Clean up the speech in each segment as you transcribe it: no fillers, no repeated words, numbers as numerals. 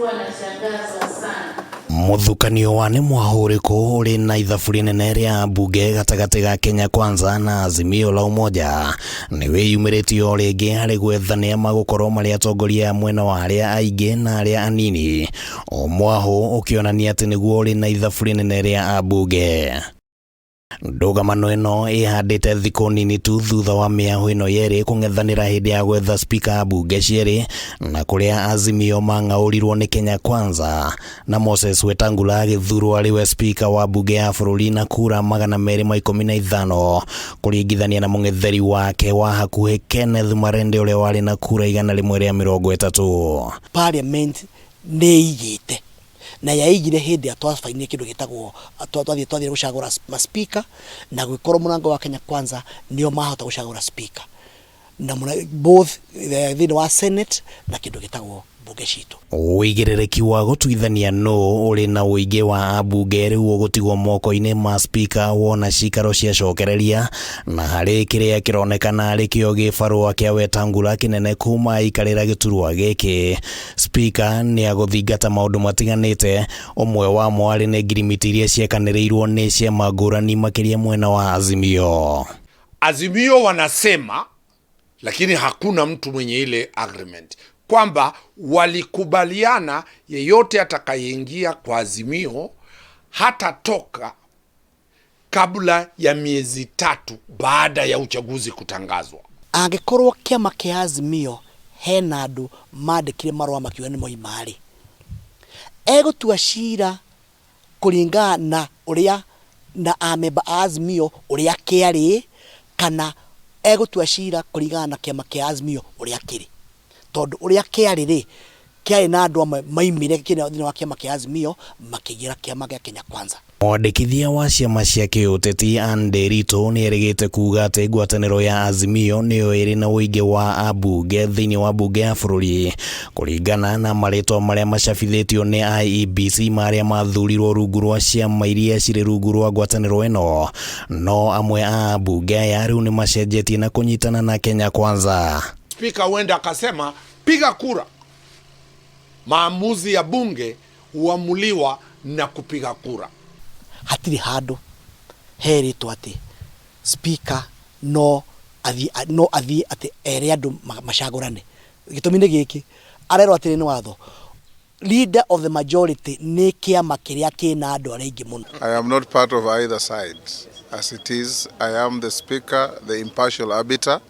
Huwa nashangazwa sana. Mũthukanio wa nĩ mwahũ ũrĩkũ ũrĩ na ithabu rĩnene rĩa mbunge gatagatĩ ga Kenya Kwanza na Azimio la Umoja nĩ wĩyumĩrĩtie o rĩngĩ harĩ gwetha nĩa magũkorwo marĩ atongoria a mwena wa arĩa aingĩ na arĩa anini, o mwahũ ũkĩonania atĩ nĩguo ũrĩ na ithabu rĩnene rĩa ambunge. Ndũgamano ĩno ĩhandĩte thikũ nini tu thutha wa mĩahũ ĩno yerĩ kũng'ethanĩra hĩndĩ ya gwetha spika mbunge cierĩ, na kũrĩa Azimio mang'aũrirwo nĩ Kenya Kwanza na Moses Wetangula agĩthurwo arĩ we spika wa mbunge ya bũrũri na kura 215 kũringithania na mũng'etheri wake wa hakuhĩ Kenneth Marende ũrĩa warĩ na kura 130. Parliament nĩ ĩigĩte na yaigire hĩndĩ ĩrĩa twabainire kĩndũ gĩtagwo twathiĩ gũcagũra ma speaker, na gwĩkorwo mũrango wa Kenya Kwanza nĩo mahota gũcagũra speaker na both thĩinĩ wa Senate na kĩndũ gĩtagwo mbunge citũ. Ũigĩrĩrĩki wa gũtuithania nũ ũrĩ na ũingĩ wa ambunge rĩu ũgũtigwo moko-inĩ ma spika wona cikaro ciacokereria, na harĩ kĩrĩa kĩronekana arĩ kĩo gĩbarũa kĩa Wetangula kĩnene kuma aikarĩra gĩturwa gĩkĩ. Spika nĩ agũthingata maũndũ matiganĩte, ũmwe wamo arĩ nĩ ngirimiti iria ciekanĩrĩirwo nĩ ciama ngũrani makĩria mwena wa Azimio. Azimio wanasema, lakini hakuna mtu mwenye ile agreement kwamba walikubaliana yeyote atakayeingia kwa Azimio hatatoka kabla ya miezi 3 baada ya uchaguzi kutangazwa. Angĩkorwo kĩama kĩa Azimio hena andũ mandĩkire marũa makiuga nĩ moima rĩ, egũtua cira kũringana na ũrĩa na amemba a Azimio ũrĩa kĩarĩ, kana egũtua cira kũringana na kĩama kĩa Azimio ũrĩa kĩrĩ, tondũ ũrĩa kĩarĩ rĩ, kĩarĩ na andũ amwe maimire thĩinĩ wa kĩama kĩa Azimio makĩingĩra kĩama gĩa Kenya Kwanza. Mwandĩkithia wa ciama cia kĩũteti Anne Nderitu nĩ erĩgĩte kuga atĩ ngwatanĩro ya Azimio nĩyo ĩrĩ na ũingĩ wa ambunge thĩinĩ wa mbunge ya bũrũri kũringana na marĩtwa marĩa macabithĩtio nĩ IEBC marĩa mathurirwo rungu rwa ciama iria cirĩ rungu rwa ngwatanĩro ĩno. No amwe a ambunge aya rĩu nĩ macenjetie na kũnyitana na Kenya Kwanza. Spika huenda akasema piga kura. Maamuzi ya bunge huamuliwa na kupiga kura. Hatirĩ handũ herĩtwo atĩ speaker no athiĩ atĩ ere andũ macagũrane. Gĩtũmi nĩ gĩkĩ, arerwo atĩrĩ nĩ watho, leader of the majority nĩ kĩama kĩrĩa kĩna andũ arĩa aingĩ mũno. I am not part of either side. As it is, I am the speaker, the impartial arbiter,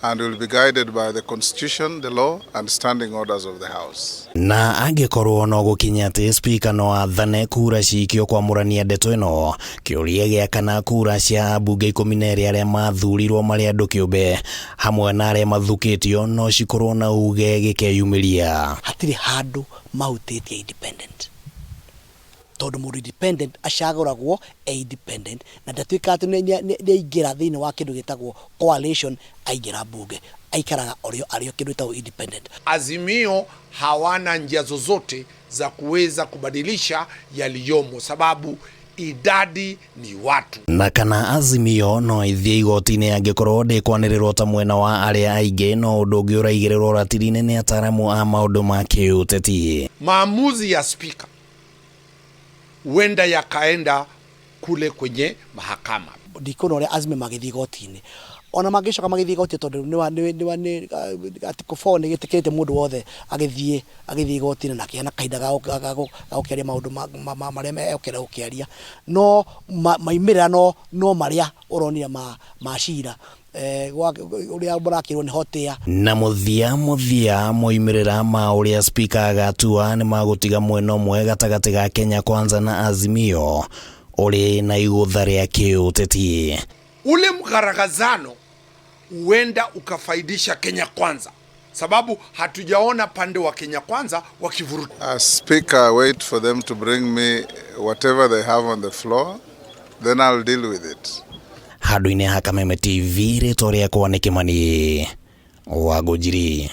and will be guided by the Constitution, the law, and standing orders of the House. Na angĩkorwo no gũkinya atĩ spika no athane kura cikio kwamũrania ndeto ĩno, kĩũria gĩa kana kura cia ambunge 12 arĩa mathurirwo marĩ andũ kĩũmbe hamwe na arĩa mathukĩtio no cikorwo na uge gĩkeyumĩria. Hatirĩ handũ mahutĩtie independent, tondũ mũndũ independent acagũragwo e independent na ndatuĩkaga atĩ nĩ aingĩra thĩinĩ wa kĩndũ gĩtagwo coalition. Aingĩra mbunge aikaraga arĩ arĩ kĩndũ gĩtagwo independent. Azimio hawana njia zozote za kuweza kubadilisha yaliyomo, sababu idadi ni watu. Na kana Azimio no ithiĩ igoti-inĩ angĩkorwo ndĩkwanĩrĩrwo ta mwena wa arĩa aingĩ, no ũndũ ũngĩ ũraigĩrĩrwo ratiri-inĩ nĩ ataramu a maũndũ ma kĩũteti. Maamuzi ya spika huenda yakaenda kule kwenye mahakama. Ndikuona ũrĩa Azimio magĩthiĩ igoti-inĩ, ona mangĩcoka magĩthiĩ igoti, tondũ nĩ article 4 nĩ gĩtĩkĩrĩte mũndũ wothe agĩthiĩ igoti-inĩ na akĩheana kahinda ga gũkĩaria maũndũ marĩa egũkĩenda gũkĩaria, no maumĩrĩra no marĩa ũronire ma cira ũrĩa mũrakĩrwo nĩ hotia. Na mũthia mũthia, moimĩrĩra ma ũrĩa spika agatua nĩ magũtiga mwena ũmwe gatagatĩ ga Kenya Kwanza na Azimio ũrĩ na igũtha rĩa kĩũteti. Ule mgaragazano huenda ukafaidisha Kenya Kwanza, sababu hatujaona pande wa Kenya Kwanza wakivuruta. As speaker, I wait for them to bring me whatever they have on the floor, then I'll deal with it. Handũ-inĩ ha Kameme TV, rĩtwa rĩakwa nĩ Kĩmani wa Ngũnjiri.